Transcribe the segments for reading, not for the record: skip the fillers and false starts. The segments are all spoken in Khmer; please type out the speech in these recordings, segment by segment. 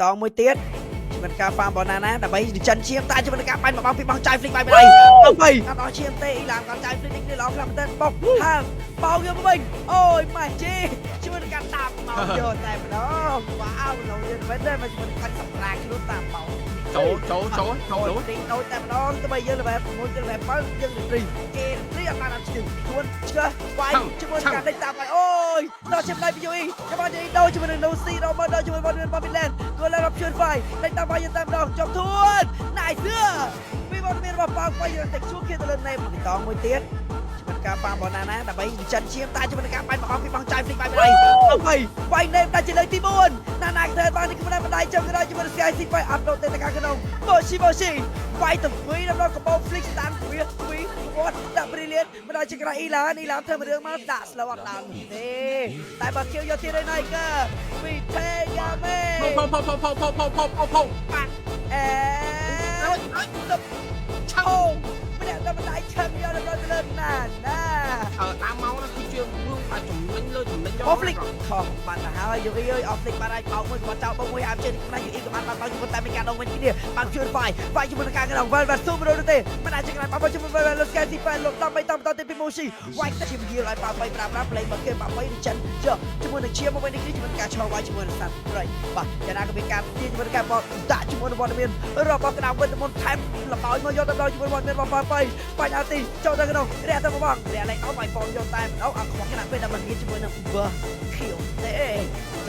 តងមួយទៀតជាមួយនឹងការ farm របស់ណាណាដើម្បីចិនឈាមតែជាមួយនឹងការបាញ់មួយបងពីរបងចាយ flick បាយម្ដាយអីអត់ដល់ឈាមទេអ៊ីឡាមគាត់ចាយ flick នេះល្អខ្លាំងមែនទែនបុកហាងបោកយកមកវិញអូយម៉ាជីជាមួយនឹងការតាមមកយកតែម្ដងវ៉ាវឡងយើងមែនទេមកជាមួយនឹងការសម្រាកខ្លួនតាមបោក ចូលចូលចូលចូល ទីដូចតែម្ដងទៅបីយើង level 6យើង level 7យើងរីគេរីអត់បានអត់ឈឺខ្លួនឆ្កឹះវាយជាមួយនឹងការដេញតាមវាយអូយដល់ជាផ្នែកពីយូអ៊ីចាំបានយូអ៊ីដូរជាមួយនឹង No C ដល់មកដល់ជាមួយវត្តមានបប៊ីឡែនគោលរ៉ាប់ជឿនវាយដេញតាមវាយយើងតែម្ដងចប់ធួនណៃសឿពីវត្តមានរបស់ប៉ាវវាយយើងតែជួគេទៅលើណេមកតងមួយទៀតជាមួយនឹងការប៉ារបស់ណាណាដើម្បីចិនឈាមតែជាមួយនឹងការបាញ់មកពីបងចាយ flick បាយម្ដាយអូយវាយណេមដល់ជាលើកទី4ណាណាគេបាននេះខ្លួនម្ដាយចាំក៏ដល់ជាមួយនឹង CIC វាយអាប់ឡូតទៅខាងក្នុងបូស៊ីបូស៊ីវាយទៅវិញដល់កបោ flick ស្តានវាវីវត្តដាក់ brilliant មិនដល់ជាក្រៅអ៊ីឡានអ៊ីឡានធ្វើមួយរឿងមកដាក់ slow អត់ឡើងទេតែបើខៀវយកទៀតហើយណៃកើវីថេយ៉ាមេ ផុសផុសផុសផុសផុសផុសផុសផុសផុស បាក់អេទៅ ឆឹ ឆោម្នាក់តែម្ដាយឆឹងយកដល់ទៅលើណាណា អឺតាមមកណាគឺជារឿងតែចំណេញលើចំណេញយក អូហ្វ្លិកខំបានទៅហើយយូអ៊ីអើយអូហ្វ្លិកបានហើយបោកមួយគាត់ចោលបោកមួយអាមជើងនេះយូអ៊ីក៏បានបានបោកជាមួយតែមានការដងវិញគ្នាបានជួយវាយវាយជាមួយនឹងការកណ្ដងវ៉ែលវ៉ែលស៊ូមរត់ទេមិនអាចចង្រៃបោកជាមួយវ៉ែលវ៉ែលលស្កែស៊ីប៉ែលលុប13តំបន្តទៀតពីម៉ូស៊ីវាយទៅជាយល់ឲ្យប៉ា3 5 5ប្លេមកគេប៉ា3នេះចិនចុះជាមួយនឹងឈាមមកវិញនេះជាមួយនឹងការឈរវាយជាមួយនឹងសត្វព្រៃបាទយ៉ាងណាក៏មានការទាញជាមួយនឹងការបោកដាក់ជាមួយនឹងវត្តមានរបស់ក្តារវិទ្យមន្តថែមលបោយមកយកទៅដល់ជាមួយវត្តមានរបស់ប៉ា3បាញ់អាទីចូលទៅក្នុងរះទៅបងរះលេងអោបាយបងយកតែម្ដងអត់ខ្វះខណៈពេលដែលមិនមានជាមួយនឹងវើខៀវទេ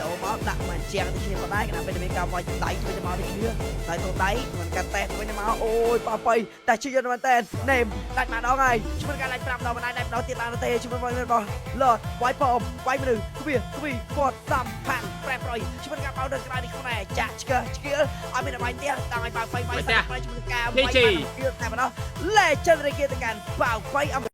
ចូលមកដាក់មកជាងទៅគ្នាប៉ុណ្ណេះខណៈពេលដែលមានការវាយដៃជួយទៅមកនេះគ្នាដៃទៅដៃមិនកាត់តេវិញមកអូយប៉ាប៉ៃតែជាយកមែនតើណេមដាច់មកដងហើយជាមួយការឡាញ់5ដងមិនដាច់ដងទៀតបានទេជាមួយរបស់លតវាយប៉មវាយមនុស្សគ្វីគ្វីគាត់សំផាំងប្រែប្រយជាមួយការបោដល់ក្រៅនេះខ្លួនឯងចាក់ឆ្កឹះឆ្កៀលឲ្យមានបាយផ្ទះតាំងឲ្យប៉ាប៉ៃវាយសាច់ជាមួយការវាយតែម្ដង Legendary គេទៅកាន់ប៉ាវប៉ៃអំ